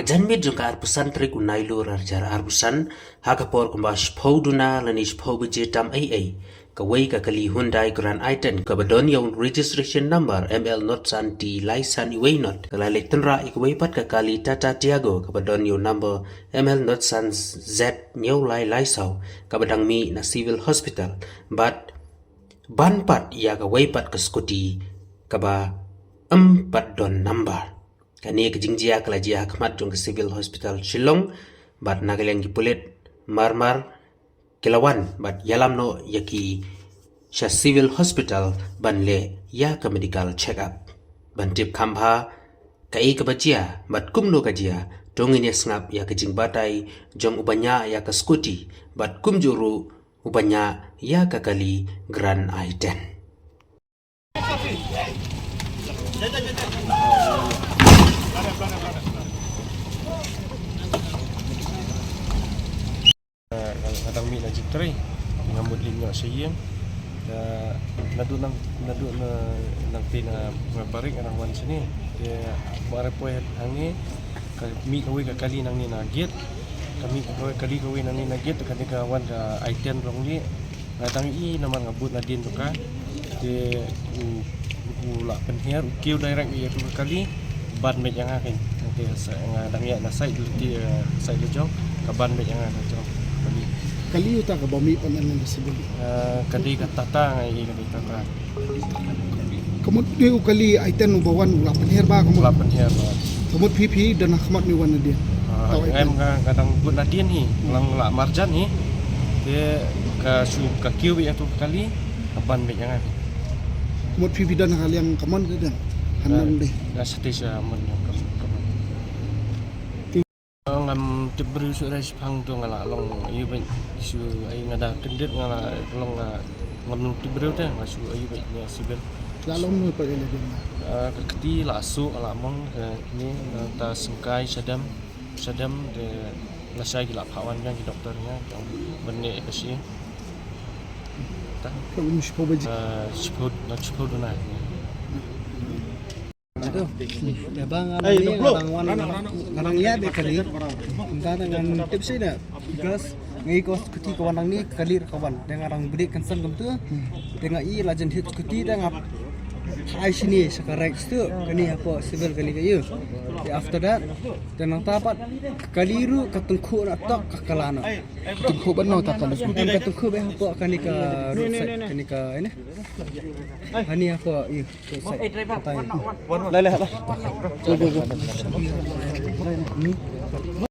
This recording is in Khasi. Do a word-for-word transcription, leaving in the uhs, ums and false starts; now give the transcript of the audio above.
Janmiet jong ka arphew san tarik u Nailur arhajar arphew san, ha ka por kumba shiphew duna lane shiphew baje tam eiei, kawei ka kali Hyundai Grand i ten kaba don ïa u registration number M L not san T lai san iwei not, ka la leit tynrah ïa kawei pat ka kali Tata Tiago kaba don ïa u number M L not san Z hynñiew lai lai saw, kaba dang mih na Civil Hospital. Bad ban pat ïa kawei pat ka scooty kaba ym pat don number. Kane ka jingjia ka la jia ha khmat jong ka Civil Hospital Shillong, bad na ka liang ki pulit marmar ki la wan bad ïalam noh ïa ki sha Civil Hospital ban leh ïa ka medical check up. Ban tip kham bha kaei kaba jia bad kumno ka jia, to ngin ïa sngap ïa ka jingbatai jong uba ñiah ïa ka scooty bad kumjuh ruh uba ñiah ïa ka kali Grand i ten. Nga dang mih na jingtrei, nga mut leit noh sha ïing. Naduh nang, naduh na nangtei na Mawbarik nga dang wan shane. Te ba re poi hangne, ka mih kawei ka kali nangne na gate. Ka mih kawei kali kawei nangne na gate, kane ka wan ka i ten rong li. Nga dang i namar nga bud nadien tu ka. Te u, u la pynhiar, u kiew direct ïa tu ka kali. Ban beit ïa nga kein. Te sa, nga dang ïa na side tu, te, eh, side tu jong. Ka ban beit ïa nga ka jong. Kali. Kali uta kaba mih pynban na Civil. Eh, ka dei ka Tata, nga i ka dei Tata. Ka mut dei u kali i ten uba wan u la pynhiar ba ka mut. La pynhiar ba. Ka mut phi phi don ha khmat ne wan nadien. Ah, tau i ten. Em nga, nga dang bud nadien hi, lang la marjan hi. Te ka shu ka kiew ïa tu kali, ka ban beit ïa nga. Ka mut phi phi don ha liang ka mon ka don. Hanang dei. Nga shatei sha mon ka, ka mon. Ngam tip briew shuh re, shiphang tu nga la long aiu beit shu, ai nga da kyndit nga la long, nga ngam long tip briew te nga shu aiu beit ïa Civil. La long nu pa ila din na. Ah, ka kti la suk la mong, ka ni na ta sengkai shadem, shadem te la shai ki la phah wan biang ki doktor nga, ki ong ban ne ka shi. Ta. Ka um shiphew baje. Ah, shiphew, na shiphew duna. Aduh, te ba nga nang ïa, nga nang wan, nga nang ïa beit kali. Nga nang ngan tip shi na. Because nga i ko scooty ka wan nangne, kali ka wan. Te nga nang bri kan san kumtu. Te nga i la jan hit scooty te nga phai shini sha ka right stu. Kani hapoh Civil kali ka ïu. Te after that, te nangta pat kali ruh ka tyngkhuh na tok ka kala na. Tyngkhuh ban nangta kala. Em ka tyngkhuh beit hapoh kani ka roadside, kani ka ini. Hani hapoh ïu. Lai, lai, lai. Go, go, go.